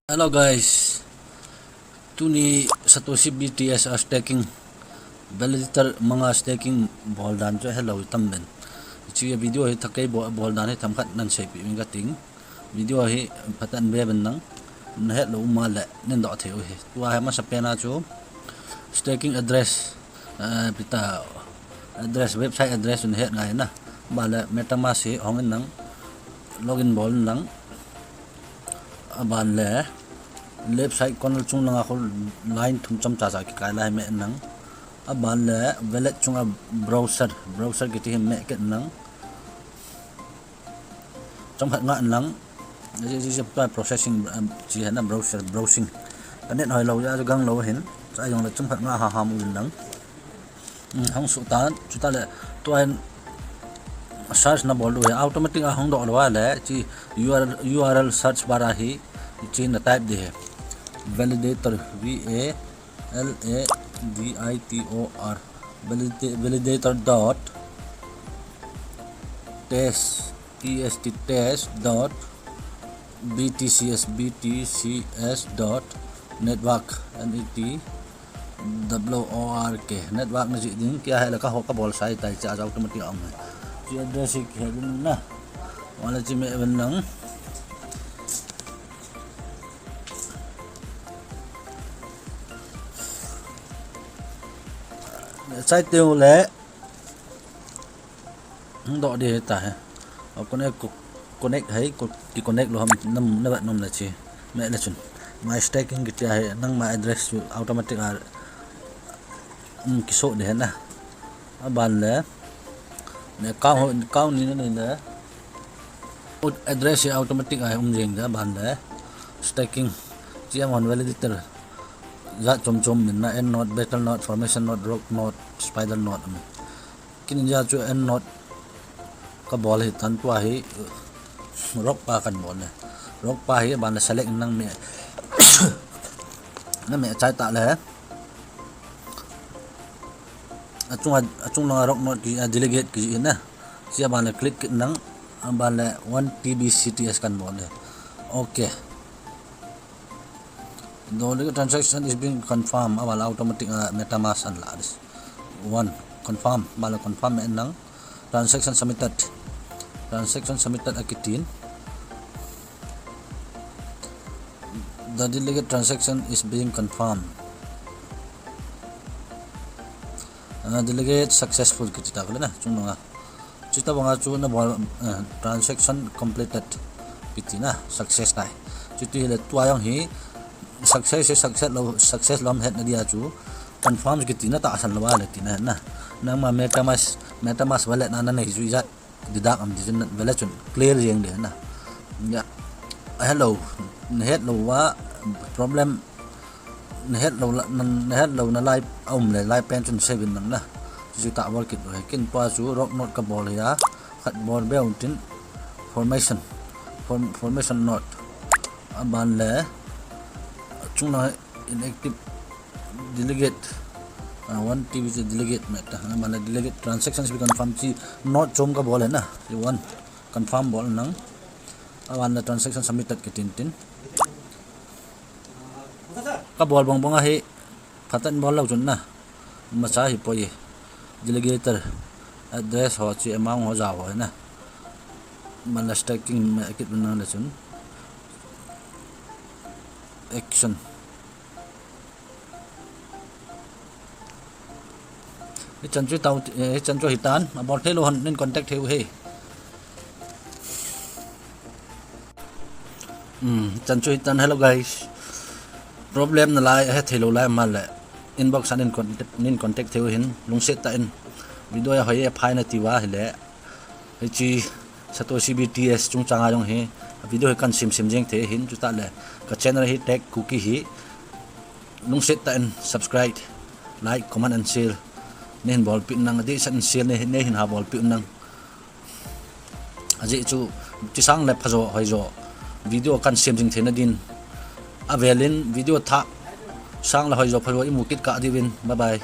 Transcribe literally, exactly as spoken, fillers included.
Hello guys, tuni Satoshi B T S a staking, validator manga staking bol dan chu hello tam ben. Hiche video hi thakei bol, bol dan hi themkhat nan seipeh ing kating. Video hi phatah in ve uvin lang, nahet lou um le nin doh thei u hi. Tua hi masapen a chu staking address, eh, pita address, website address un het ngai na. Aban le MetaMask hi hong in lang, login bol in lang. Aban le left side corner chung langa khu line thum chomcha cha kikai lai meh in lang. Aban le wallet chunga browser, browser kiti hi meh kit in lang. Chomkhat ngah in lang. Ji, ji, ji, processing, um, ji hena browser, browsing. Ka net hoi lou jeh a chu gang lou hin. Chujongle chomkhat ngah ha ham uvin lang. Hmm, hung suh tan, chutah le, tua hin search na bol diu hi, automatic a hung doh lou a le, hiche U R L, U R L search bar a hi, hiche na type ding hi. Validator, V A L A D I T O R, valida-, validator dot test, T S T test dot B T C S, B T C S dot network, N E T W O R K, network na jih ding, kei a hi le ka ho ka bol sai tai, hiche a automatic a um hi. Hiche address hi kihe ding na. Wala hiche meh uvin lang. Sai teu le. Hung doh ding ta hi. Connect, connect hi, ki connect lou ham, na, na vet nom le hiche. Meh le chun. My staking kiti a hi, nangma address chu automatic a, um, kisoh ding hi na. Aban le. Ne account, account ni na ni le. Address hi automatic a um jeng ding, aban le. Staking. Hiche a hon validator. Jat chom chom min na, N node, Betel node, Formation node, Rock node, Spider node. Kin in ja chu N node ka bol hi tan tua hi Rock pa kan bol le. Rock pa hi aban le select in lang meh. Na meh chai tah le. Achung a, achung langa Rock node ki, a, delegate ki in na. Hiche aban le click kit in lang aban le one T B C T S kan bol le. Okay. The transaction is being confirmed. Aban le automatic a MetaMask an la ding. One, confirm. Aban le confirm meh in lang. Transaction submitted. Transaction submitted akitin. The delegate transaction is being confirmed. Ah, delegate successful kiti ta kule na, chung langa. Chuti banga chu na bol, eh, transaction completed kiti na, success tai. Chuti hile tua jong hi success hi success lou, success lou het na dia chu confirm kiti na tahsan lou a le tina na. Nangma MetaMask, MetaMask wallet na na nei jui jat. Deduct am ti chun, vele chun clear jeng ding na. Ya. Hello. Na het lou a problem, na het lou la, na, na het lou na lai a um le, lai pen chun save in lang na. Chu ta bol kit lou hi. Kin pa chu Rock node ka bol hi a. Khat bol be un tin formation. Form, formation node. Aban le chung na inactive delegate, ah, one T B C delegate meh ta, ah, aban le delegate transactions be confirm chi node chom ka bol le na, chi one confirm bol in lang, aban le transaction submitted kitin tin. Ka bol bang bang a hi, phatah in bol lou chun na, macha hi poi, delegator address ho chi amount ho jao ho na, aban le staking meh kit in lang le chun, action. Hichan chu tau, eh, hichan chu hitan, abol thei lou hon nin contact thei u hi. Hmm, hichan chu hitan, hello guys. Problem nalai, ahe thei lou lai ma le. Inbox a nin contact, nin contact thei u hin, lungset tah in. Video a hoi a phai na ti uva hile. Hiche Satoshi B T S chungchang a jong hi, video hi kan sim sim jeng thei hin, chutah le ka channel hi Tech Kuki hi, lungset tah in subscribe, like, comment and share nei hin bolpeh un lang, adeh sah in share nei, nei hin ha bolpeh un lang. Ajeh chu, chi sang le phajo, hoijo, video kan sim jing theina din, avel in video thah sang le hoijo phajo i mu kit kah diuvin, bye bye.